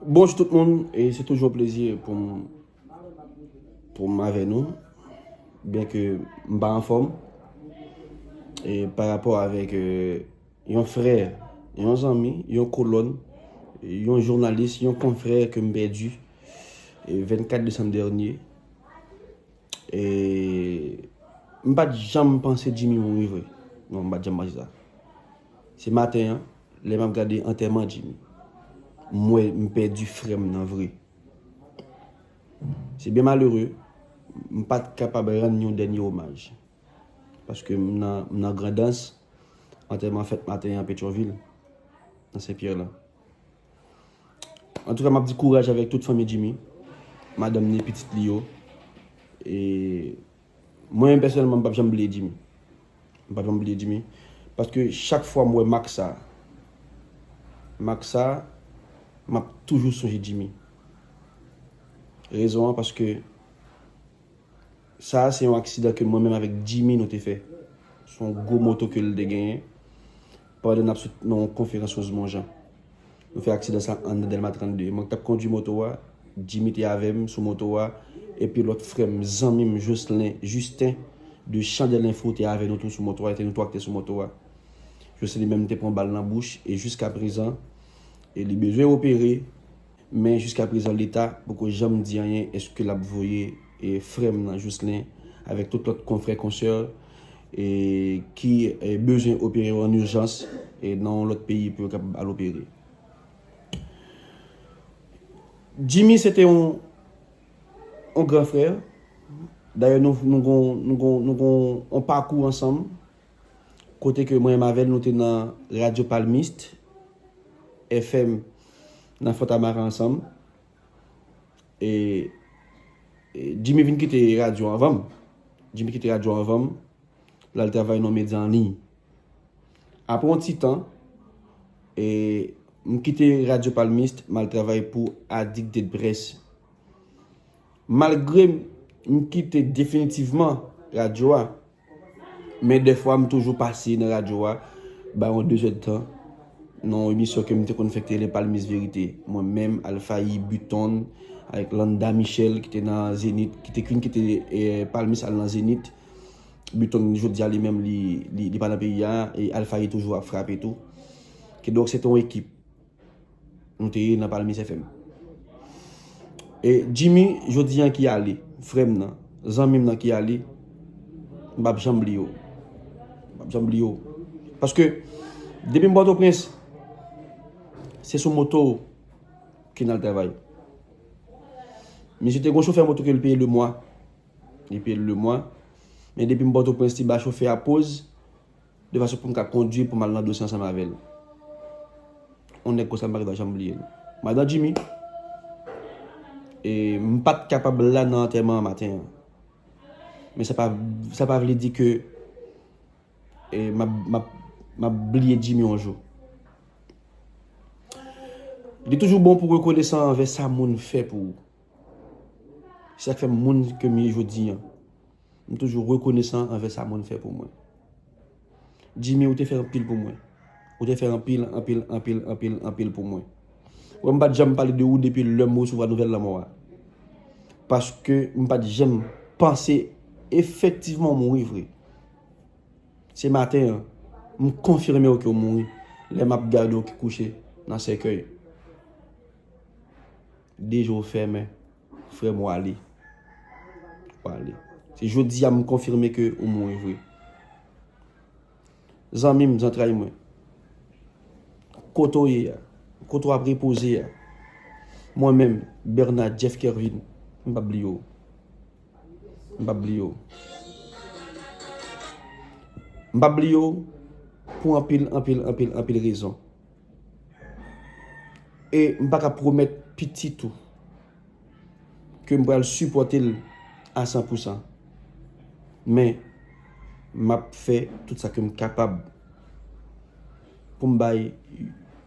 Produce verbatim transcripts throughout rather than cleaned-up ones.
Bonjou tout moun, e se toujou yon plezi pou m, pou m avè nou, byen ke m pa anfòm, e pa rapò avèk, e, yon frè, yon zanmi, yon kolòn, yon jounalis, yon konfrè ke m pèdi, e vennkat desanm dènye. E m pa t janm panse Jimmy mouri vre. Non, m pa t janm panse sa. Se maten an, lè m ap gade antèman Jimmy, m wè m pèdi frè m nan vre. Se byen malere, m pa t kapab rann yon dènye omaj. Paske m nan, m nan Grandans, antèman fèt maten an Petyonvil, nan Senpyè la. Antouka, m ap di kouraj avèk tout fanmi Jimmy, madanm ni, pitit li yo. E mwen menm pèsonèlman, m p ap janm bliye Jimmy. M p ap janm bliye Jimmy. Paske chak fwa m wè mak sa, mak sa, m ap toujou sonje Jimmy. Rezon an, paske sa a se yon aksidan ke mwen menm avèk Jimmy nou te fè. Se yon gwo moto ke l te genyen pandan n ap sot nan yon konferans Rosemont Jean. Nou fè aksidan sa anndan Dèlma trannde. Mwen k t ap kondui moto a, Jimmy te avè m sou moto a, epi lòt frè m, zanmi m, Jocelyn, Justin, de Chandèl Info te avè nou tou sou moto a, e te nou twa ki te sou moto a. Jocelyn li menm te pran bal nan bouch, e jiskaprezan, e li bezwen opere, men jiskaprezan Leta poko janm di anyen, èske l ap voye, e, frè m nan Jocelyn avèk tout lòt konfrè konsè, e, ki, e, bezwen opere yo an ijans, e, nan yon lòt peyi pou yo kapab al opere. Jimmy se te yon, yon gran frè. Dayè, nou, nou gon, nou gon, nou gon yon pakou ansanm. Kote ke mwen menm avè l, nou te nan Radyo Palmist F M nan Fòtamara ansanm. E, e Jimmy vin kite radyo anvan m. Jimmy kite radyo anvan m. L al travay nan medya an liy. Apre yon ti tan, e, m kite Radyo Palmist, m al travay pou Addicted Press. Malgre m kite definitivman radyo a, men dèfwa m toujou pase nan radyo a, bay yon de zèdtan, nan yon emisyon ke m te konn fè ki te rele Palmis Verite. Mwen menm, Alphaï, Buton, avèk Landa Michel, ki te nan Zenith, ki te vin kite, e, Palmis al nan Zenith. Buton, jodi a, li menm, li, li, li pa nan peyi a, e Alphaï toujou ap frape tou. Kidonk, se te yon ekip. Nou te ye nan Palmis F M. E Jimmy, jodi a ki ale, frè m nan, zanmi m nan ki ale, m p ap janm bliye w. M p ap janm bliye w. Paske, depi m Pòtoprens, se sou moto ke n al travay. Misye te gon chofè moto ke l peye le mwa. Li peye l le mwa. Men depi m Pòtoprens, li ba chofè a poz, de fason pou m ka kondui pou m al nan dosye ansanm avè l. Yon nèg konsa m pa ka janm bliye l. Madan Jimmy, e m pa t kapab la nan antèman an maten an. Men sa pa, sa pa vle di ke, e, m ap, m ap, m ap bliye Jimmy yon jou. Li toujou bon pou rekonesan anvè sa moun fè pou ou. Se sa k fè m moun ke m ye jodi a. M toujou rekonesan anvè sa moun fè pou mwen. Jimmy, ou te fè anpil pou mwen. Ou te fè anpil, anpil, anpil, anpil, anpil pou mwen. Wè, m pa t janm pale de ou depi lè m resevwa nouvèl lanmò a. Paske m pa t janm panse efektivman w mouri vre. Se maten an, m konfime w ke w mouri lè m ap gade w ki kouche nan sèkèy. De je w fèmen, frè m, w ale. W ale. Se jodi a m konfime ke ou mouri vre. Zanmi m, zantray mwen, kote w ye a, kote w ap repoze a, mwen menm, Bernard Jeff Kervin, m p ap bliye w. M p ap bliye w. M p ap bliye w pou anpil, anpil, anpil, anpil rezon. E m pa ka pwomèt pitit ou ke m pral sipòte l a san pou san. Men, m ap fè tout sa ke m kapab pou m bay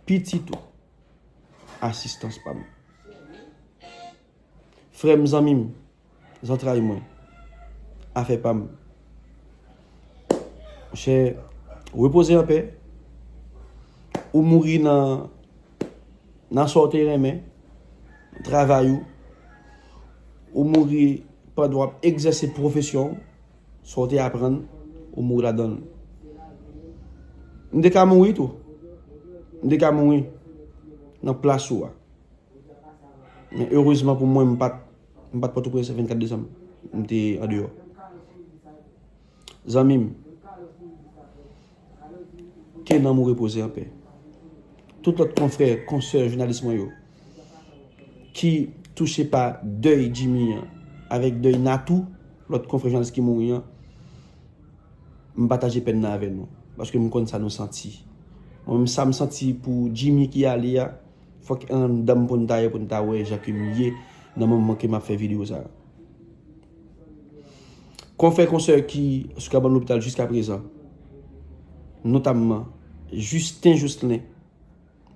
pitit ou asistans pa m. Frè m, zanmi m, zantray mwen, afè pa m. Monchè, repoze anpè. Ou mouri nan Nan sa w te renmen, travay ou, ou mouri pandan w ap egzèse pwofesyon w, sa w te aprann, ou mouri ladan l. M te ka mouri tou. M te ka mouri nan plas ou a. Men erezman pou mwen, m pa t, m pa t Pòtoprens vennkat desanm. M te andeyò. Zanmi m, ke nanm ou repoze anpè. Tout lòt konfrè, konsè jounalis mwen yo, ki touche pa dèy Jimmy an, avèk dèy Natou, lòt konfrè jounalis ki mouri an, m pataje pèn nan avè nou, paske m konn sa nou santi. Mwen menm, sa m santi pou Jimmy ki ale a, fòk anndan m pou n ta ye, pou n ta wè jan ke m ye nan moman ke m ap fè videyo sa a. Konfrè, konsè ki sou kabann lopital jiskaprezan, notamman Justin Jocelyn,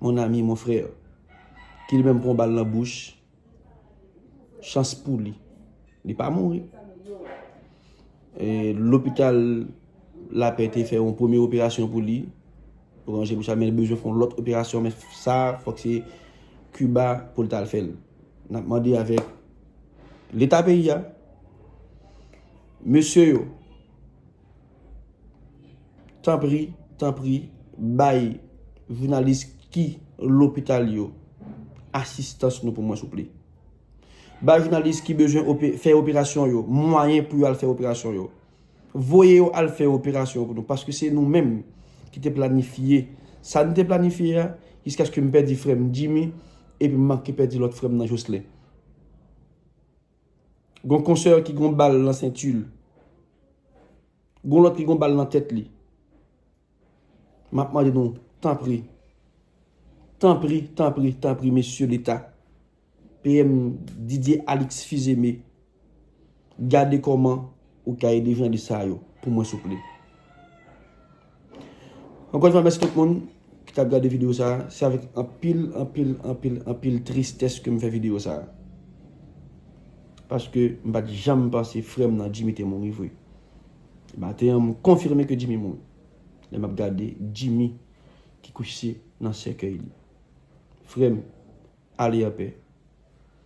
mon ami, mon frère, ki li menm pran bal nan bouch, chans pou li, li pa mouri. E, lopital Lapè te fè yon premye operasyon pou li, pou ranje bouch la, men li bezwen fè yon lòt operasyon, men sa, fòk se Kiba pou l t al fè l. N ap mande avèk Leta peyi a, mesye yo, tanpri, tanpri, bay jounalis ki lopital yo asistans nou pou mwen, souple. Bay jounalis ki bezwen ope-, fè operasyon yo, mwayen pou yo al fè operasyon yo. Voye yo al fè operasyon yo pou nou, paske se nou menm ki te planifye sa n te planifye a, jiskaske m pèdi frè m Jimmy, epi m manke pèdi lòt frè m nan Jocelyn. Gon konsè ki gon bal nan senti l. Gon lòt ki gon bal nan tèt li. M ap mande nou, tanpri, tanpri, tanpri, tanpri, mesye Leta, P M Didier Alix Fils-Aimé, gade kòman ou ka ede jounalis sa yo pou mwen, souple. Ankò yon fwa, mèsi tout moun ki t ap gade videyo sa a. Se avèk anpil, anpil, anpil, anpil tristès ke m fè videyo sa a. Paske m pa t janm panse frè m nan Jimmy te mouri vre. Maten an, m konfime ke Jimmy mouri. Lè m ap gade Jimmy ki kouche nan sèkèy li. Frè m, ale anpè.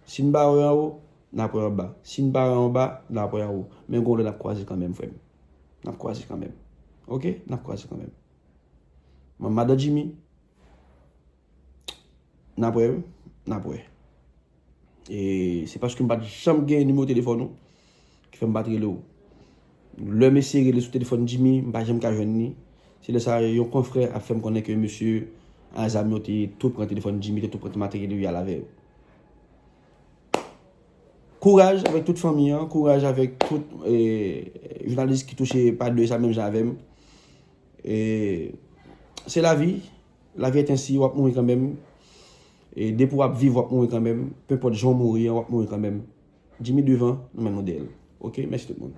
Si n pa wè anwo, n ap wè anba. Si n pa wè anba, n ap wè anwo. Men gon lè n ap kwaze kanmenm, frè m. N ap kwaze kanmenm. Oke? N ap kwaze kanmenm. Manmadan Jimmy, n ap wè, wi. N ap wè. E se paske m pa t janm gen nimewo telefòn ou ki fè m pa t rele w. Lè m eseye rele sou telefòn Jimmy, m pa janm ka jwenn li. Se lè sa a, yon konfrè ap fè m konnen ke mesye a zam yo te tou pran telefòn Jimmy, te tou pran ti materyèl yo, y al avè yo. Kouraj avèk tout fanmi an, kouraj avèk tout, eh, jounalis ki touche pa de sa menm jan avè m. E se lavi, lavi est ainsi, w ap mouri kanmenm. E depi w ap viv, w ap mouri kanmenm. Penpòt jan w mouri an, w ap mouri kanmenm. Jimmy devan, nou menm nou dèyè l. Oke, mèsi tout moun.